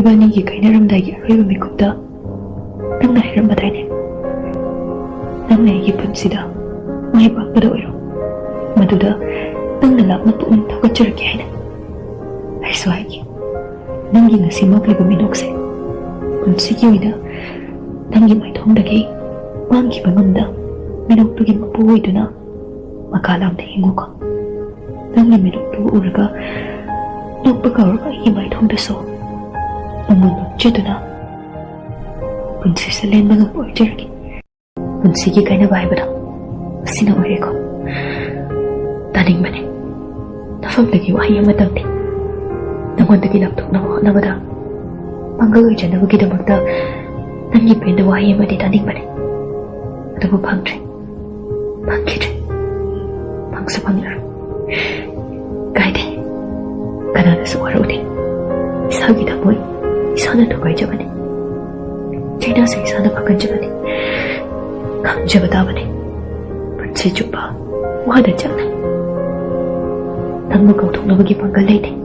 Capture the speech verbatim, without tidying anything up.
ꯏꯕꯥꯅꯤꯒꯤ ꯀꯥꯏꯅꯔꯝꯗꯥꯏꯒꯤ ꯑꯔꯣꯏꯕ ꯃꯤꯀꯨꯞꯇ ꯅꯪꯅ ꯍꯥꯏꯔꯝꯕꯗꯥꯏꯅꯦ, "ꯅꯪꯅ ꯑꯩꯒꯤ ꯄꯨꯟꯁꯤꯗ ꯃꯥꯏ ꯄꯥꯛꯄꯗ ꯑꯣꯏꯔꯣ, ꯃꯗꯨꯗ ꯅꯪꯅ ꯂꯥꯞꯅ ꯄꯨꯛꯅꯤꯡ ꯊꯧꯒꯠꯆꯔꯛꯀꯦ" ꯍꯥꯏꯅ꯫ ꯑꯩꯁꯨ ꯍꯥꯏꯒꯦ, ꯅꯪꯒꯤ ꯉꯁꯤꯃꯛ ꯂꯩꯕ ꯃꯤꯅꯣꯛꯁꯦ ꯄꯨꯟꯁꯤꯒꯤ ꯑꯣꯏꯅ ꯅꯪꯒꯤ ꯃꯥꯏꯊꯣꯡꯗꯒꯤ ꯃꯥꯡꯈꯤꯕ ꯉꯝꯗ, ꯃꯤꯅꯣꯛꯇꯨꯒꯤ ꯃꯄꯨ ꯑꯣꯏꯗꯨꯅ ꯃꯀꯥ ꯂꯥꯝꯅ ꯍꯤꯡꯉꯨꯀꯣ꯫ ꯅꯪꯒꯤ ꯃꯤꯅꯣꯛꯇꯨ ꯎꯔꯒ ꯅꯣꯛꯄ ꯀꯧꯔꯕ ꯑꯩꯒꯤ ꯃꯥꯏꯊꯣꯡꯗꯁꯨ ꯅꯪꯕꯨ ꯅꯣꯛꯆꯗꯨꯅ ꯄꯨꯟꯁꯤꯁꯦ ꯂꯦꯟꯕ ꯉꯝꯕ ꯑꯣꯏꯖꯔꯒꯦ꯫ ꯄꯨꯟꯁꯤꯒꯤ ꯀꯥꯏꯅꯕ ꯍꯥꯏꯕꯗꯣ ꯑꯁꯤꯅ ꯑꯣꯏꯔꯦꯀꯣ꯫ ꯇꯥꯅꯤꯡꯕꯅꯦ, ꯅꯐꯝꯗꯒꯤ ꯋꯥꯍꯩ ꯑꯃꯇꯪꯗꯤ꯫ ꯅꯉꯣꯟꯗꯒꯤ ꯂꯥꯞꯊꯣꯛꯅꯕ ꯍꯣꯠꯅꯕꯗ ꯄꯥꯡꯒꯜ ꯑꯣꯏꯖꯅꯕꯒꯤꯗꯃꯛꯇ ꯅꯪꯒꯤ ꯄꯦꯟꯗꯕ ꯋꯥꯍꯩ ꯑꯃꯗꯤ ꯇꯥꯅꯤꯡꯕꯅꯦ꯫ ꯑꯗꯨꯕꯨ ꯐꯪꯗ꯭ꯔꯦ, ꯐꯪꯈꯤꯗ꯭ꯔꯦ, ꯐꯪꯁꯨ ꯐꯪꯂꯔꯣꯏ꯫ ꯀꯥꯏꯗꯦ, ꯀꯅꯥꯅꯁꯨ ꯋꯥꯔꯧꯗꯦ꯫ ꯏꯁꯥꯒꯤ ꯊꯃꯣꯏ ꯏꯁꯥꯅ ꯊꯨꯒꯥꯏꯖꯕꯅꯤ꯫ ꯆꯩꯅꯥꯁꯨ ꯏꯁꯥꯅ ꯐꯒꯠꯆꯕꯅꯤ꯫ ꯈꯪꯖꯕ ꯇꯥꯕꯅꯤ, ꯄꯨꯟꯁꯤ ꯆꯨꯞꯄ ꯋꯥꯅ ꯆꯠꯂꯦ꯫ ꯅꯪꯕꯨ ꯀꯥꯎꯊꯣꯛꯅꯕꯒꯤ ꯄꯥꯡꯒꯜ ꯂꯩꯇꯦ꯫